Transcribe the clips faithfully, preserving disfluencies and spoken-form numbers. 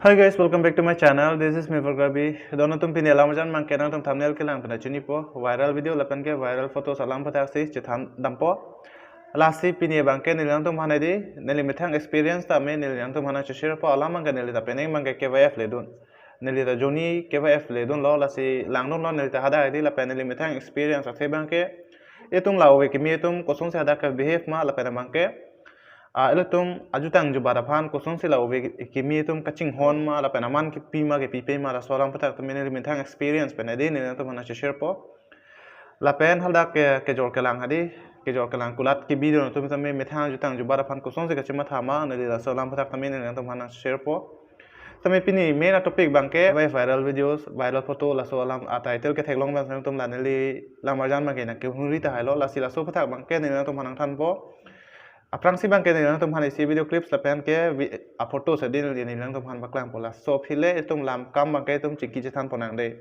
Hi guys, welcome back to my channel. This is Mivar Karbi. Don atum, pini alam arjan abangke nangtum thumbnail kelang pen chinipo. Viral video lapen ke viral photos alam aputhak si chethan dampo. Lasi pini abangke neli nangtum aphan hedi, neli methang experience tame neli nangtum aphan share po. Alam abangke neli ta penang abangke K Y F ledun. Neli ta journey K Y F ledunlo, lasi langdunlo neli ta hadak hedi, lapen neli methang experience athe abangke itum la ove kimi atum kosonsi hadak ke behave ma lapen abangke, ah, ilitum ajutang jubat aphan kosonsi la ove kimi atum kachinghon ma lapen aman kipi ma kipipe ma, laso alam aputhak tame neli methang experience pen hedi neli nangtum aphan share po. Lapen hadak ke kejor kelang hedi, kejor kelang kulat kebidun atum tame methang ajutang jubat aphan kosonsi kachimatha ma, neli laso alam aputhak tame neli nangtum aphan share po. Tame pini main a topic abangke viral videos, viral photo, laso alam a title ke theklong abang nangtum la neli alam arjan abangke nangkehumri tahailo, lasi laso aputhak abangke neli nangtum aphan nangthanpo. Aphrangsi abangke neli nangtum aphan isi video clips lapen ke vi-, a photos hedi neli nangtum aphan paklangpo. Laso aphi le itum lam akam abangke itum chingki chethan ponnang dei.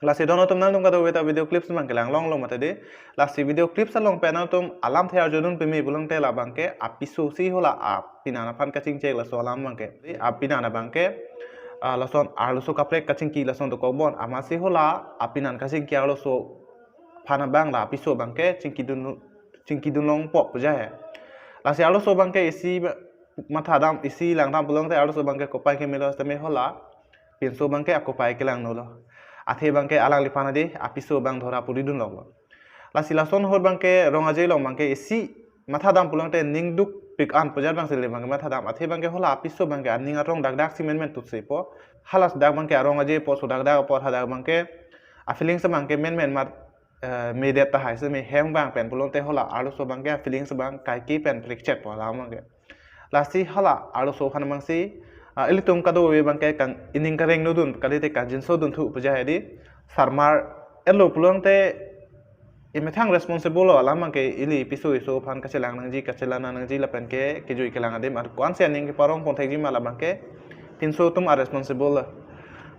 Lasi don atum, nangtum kadokave ta video clips abangke langlonglo mati dei. Lasi video clips along pen nangtum alamthe arjudun peme pulote labangke apiso si hala apinan aphan kachingchek laso alam abangke. Dei, apinan abangke, ah, lason arloso kaprek kachingki lason dokok bon. Amatsi hala apinan kachingki arloso aphan abang la apiso abangke chingkidun, chingkidun longpo pu ja he. Lasi arloso abangke isi ba-, matha dam, isi langdam pulote arloso abangke kopai kemelo tame hala pinso abangke akopai kelang nolo. Athe abangke alangliphan hedi apiso abang dhora puri dunloklo. Lasi lason ahut abangke rong aje along abangke isi matha dam pulote ning dukpik an pu ajat abangsi le abangke matha dam. Athe abangke hala apiso abangke aning arong dakdak si menmen tutsi po. Hala dak abangke arong aje po, so dakdak apot hadak abangke a feelings abangke menmen mat, eh, medet tahai si me hem abang pen pulote hala arloso abangke a feelings abang kaike pen prekchek po alam abangke. Lasi hala arloso aphan abangsi, ah, ilitum kadokave abangke kang ining kareng nodun, kalite kangjinso dunthu pu ja hedi. Sarmar elo pulote imethang responsible lo alam abangke ili apiso aso aphan kachelang nangji, kachelang nangji lapen ke kejui kelang adim ar ko-ansi aning keparong pon thekji ma labangke pinso atum a responsible lo.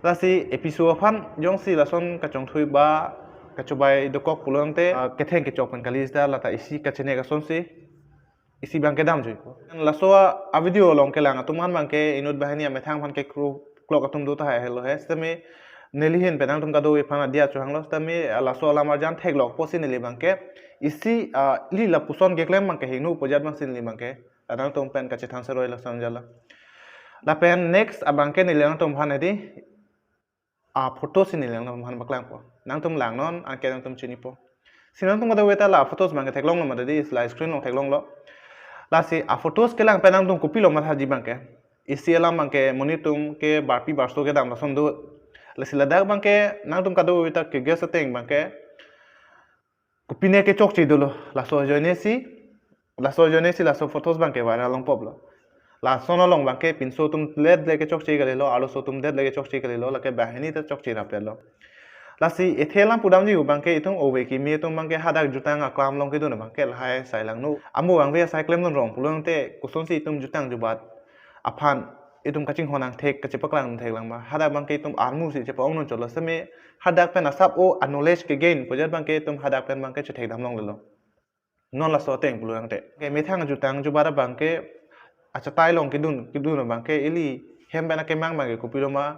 Lasi apiso aphan jongsi lason kachongthui ba kachobai dokok pulote, ah, ketheng kechok pen kali sita lata isi kachenek asonsi isi abangke damjui po. Laso a, a video along kelang atum aphan abangke inut banghini amethang aphan ke kru-, klok atum do tahai helo he. Sitame neli ahin pen nangtum kadokave aphan adia chohanglo. Sitame, ah, laso alam arjan theklok apotsi neli abangke isi, ah, ili lapuson keklem abangke hingno pu ajat abangsi neli abangke, ah, nangtum pen kachethan seroi lason jala. Lapen next abangke neli nangtum aphan hedi a photo si neli nangtum aphan paklangpo. Nangtum langnon, anke nangtum chinipo. Si nangtum kadokave ta la photos abangke theklonglo mati dei, la screen along theklonglo. Lasi a photos kelang pen nangtum kopilo mathaji abangke. Isi alam abangke monit atum ke barpi barso kedam lason do. Lasi ladak abangke nangtum kadokave ta ke-guess ateng abangke kopine kechokche dolo, laso ajoine si, laso ajoine si laso photos abangke viral longpoplo. Lason along abangke pinso atum det le kechokche kalilo, arloso atum det le kechokche kalilo, lake banghini ta chokche rapetlo. Lasi athe alam pudamji abangke itum ove kimi atum abangke hadak jutang aklam along kedun abangke lahai sai langno. Amo abangke sai klemdun rong pulote kosonsi itum jutang jubat aphan itum kachinghon nangthek, kachepaklang nangthek lang ma. Hadak abangke itum armu si chepa-ong non cholo sitame hadak pen asap o a knowledge ke-gain pu ajat abangke itum hadak pen abangke chethek dam longlelo. Non laso ateng pulote. Ke methang ajutang jubat abangke achatai along kedun, kedun abangke ili hem pen akemang abangke kopilo ma.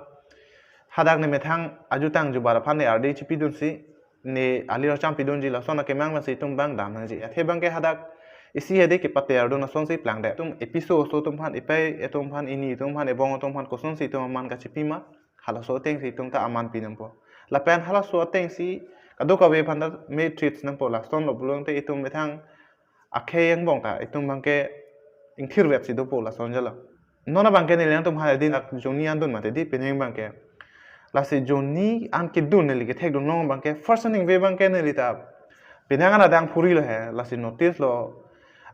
Hadak ne methang ajutang jubat aphan ne ardi chipidunsi ne ali racham pidunji lason akemang abangsi itum abang dam nangji. Athe abangke hadak isi hedi kepate ardun asonsi plangdet. Itum apiso aso atum aphan, ipei atum aphan, ini atum aphan, ebong atum aphan kosonsi itum aman kachipi ma, halaso atengsi itum ta aman pi nangpo. Lapen halaso atengsi Kadokave aphan ta me treats nangpo, lason lo pulote itum methang akhei angbong ta itum abangke ingthirvet si dopo, lason jalo. Non abangke neli nangtum aphan hedi dak jonni an dun mati di, penang abangke. Lasi jonni an kedun neli kethekdun long abangke, first ningve abangke neli ta penang an adang phurilo he, lasi notice lo,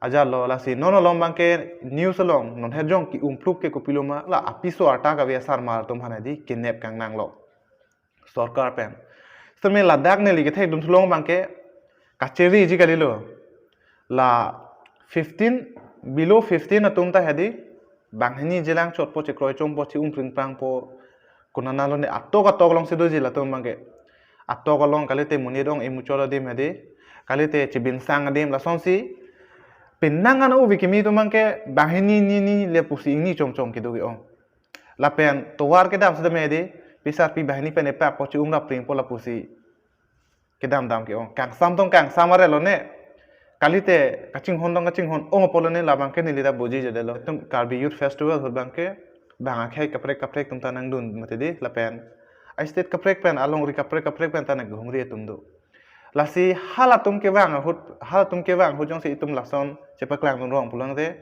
ajat lo, lasi non along abangke news along non hejong ki-umplup ke kopilo ma, la apiso arta kave asarmar atum aphan hedi kenep kangnang lo sorkar pen. Sitame ladak neli kethekdun thu long abangke kachere ji kalilo. La fifteen, below fifteen atum ta hedi banghini chelang chotpo, chekroi chompo, che-um pring prangpo, konat lo ne atok atok along si doji latum abangke. Atok along kalite monit ong imuchot adim hedi, kalite chebinsang adim, lasonsi penang an ove kimi atum abangke banghini ni ni le pusi ingni chomchom kedo ke-ong. Lapen tovar kedam sitame hedi, pisarpi banghini pen epakpo, che-um rap pringpo, la pusi kedam dam ke-ong. Kangsam tong kangsam arelo ne. Kalite kachinghon tong kachinghon ong apotlo ne, labangke neli ta buji jadelo. Itum Karbi Youth Festival ahut abangke bang akhei kaprek kaprek atum ta nangdun mati di, lapen a-state kaprek pen, alongri kaprek kaprek pen ta nangkehumri atum do. Lasi halatum kevang ahut, halatum kevang ahut jongsi itum lason chepaklangdun rong pulote,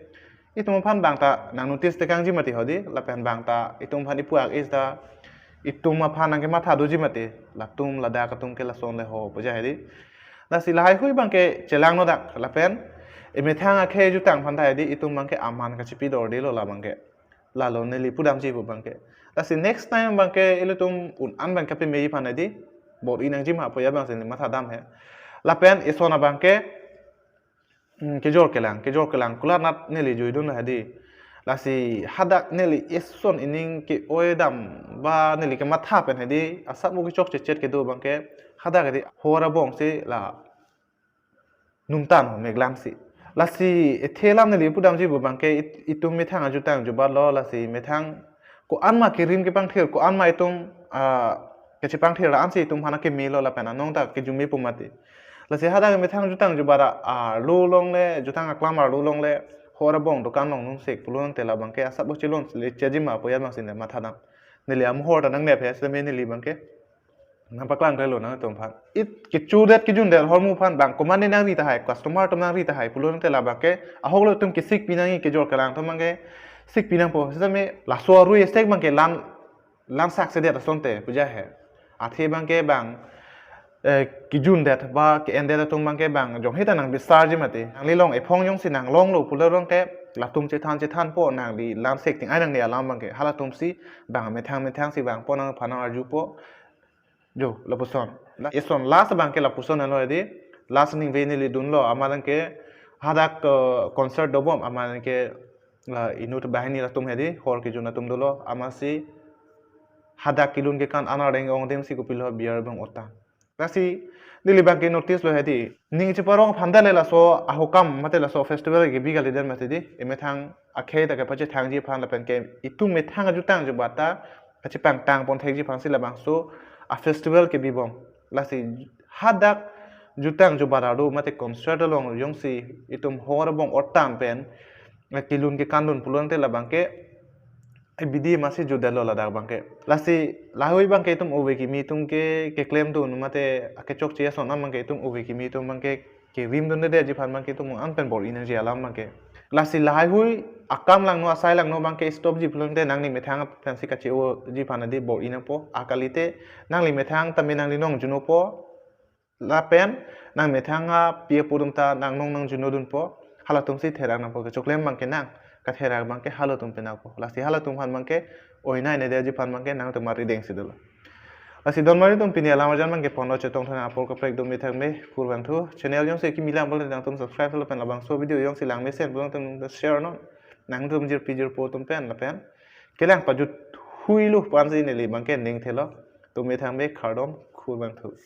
itum aphan bang ta nang notice tekangji mati hedi, lapen bang ta itum aphan ipu ak-is ta itum aphan nangkematha doji mati, latum ladak atum ke lason le ho pu ja hedi. Lasi lahai hui abangke chelangno dak, lapen emethang akhei ajutang aphan ta hedi itum abangke aman kachepi dordelo labangke. Lalo neli pudamji pu abangke. Lasi next time abangke ilitum un an abangke pemeji aphan hedi bor-i nangji ma pu ya abang si neli matha dam he. Lapen eson abangke, hmm, kejor kelang, kejor kelang kulat nat neli juidun hedi. Lasi hadak neli eson ining ke-oi dam ba neli kematha pen hedi, asap mo kechokche chet kedo abangke, hadak hedi hor abong si la numtan ho meglang si. Lasi ethe alam neli pudamji pu abangke it-, itum methang ajutang jubat lo, lasi methang ko-an ma kerim kepangthir, ko-an ma itum, ah, kachepangthir la ansi itum aphan kemelo lapen anong ta kejume pu mati. Lasi hadak methang jutang jubat a, arlo longle, jutang aklam arlo longle, hor abong dokan along nungsek pulote labangke asap bo chelon le cheji ma pu ya abang si neli matha dam. Neli amohor ta nangnep he, sitame neli abangke nangpaklang klelo nangtum aphan. It kechodet kejundet ahormu aphan bang komatne nangri tahai, customer atum nangri tahai pulote labangke ahok lo itum kesik pi nangji, kejor kelang atum abangke sik pi nangpo. Sitame laso arui esek abangke lan, lan saksedet asonte pu ja he. Athe abangke bang, eh, kejundet ba ke-endet atum abangke bang jong hita nangbisarji mati. Nangli along ephong jongsi nanglonglo pulote latum chethan chethanpo, nangli lan sek ting ai nangne alam abangke. Halatum si bang methang methang si bang po, nangphan nang-arjupo. Jo, lapuson. La, eson last abangke lapuson lo hedi. Last ningve neli dunlo, amat abangke hadak, eh, concert dobom, amat abangke la inut banghini latum hedi, hor kejun atum dolo, amatsi hadak kelun kekan an areng ong adim si kopilo beer bang otang. Lasi neli abangke notice lo hedi. Ning cheparong aphan ta le laso ahokam mate laso festival kebi kalidet mati di. Emethang akhei ta kepachethangji aphan lapen ke itum methang ajutang jubat ta kachepangtang pon thekji aphan si labangso a-festival kebibom. Lasi hadak jutang jubat arlo mate concert along jongsi itum hor abong otang pen kelun kekandun pulote labangke abidi masi judetlo ladak abangke. Lasi lahai abangke itum ove kimi atum ke keklemdun mate akechokche ason abangke itum ove kimi atum abangke kerimdundedetji aphan abangke itum an pen bor-i nangji alam abangke. Lasi lahai hui akam langno asai langno abangke stopji pulote nangli methang pensi kache-oji aphan hedi bor-i nangpo. Akalite nangli methang tame nangli nong junopo. Lapen nang methang api apo atum ta nang nong nang junodunpo. Halatum si therak nangpo, kechoklem abangke nang, katherak abangke halatum pen nangpo. Lasi halatum aphan abangke oinai nedetji aphan abangke nangtum arideng si dolo. Lasi donmari atum pini alam arjan abangke ponlo, chetongthu nang apor kaprek do methang me kurvangthu. Channel jongsi kimi lang pulote nangtum subscribe lo pen labangso video jongsi langmesen pulote nangtum share non. Nangtum jirpi jirpo atum pen lapen kelang pajut huilo pu ansi neli abangke ning thelo. Do methang me kardom, kurvangthu.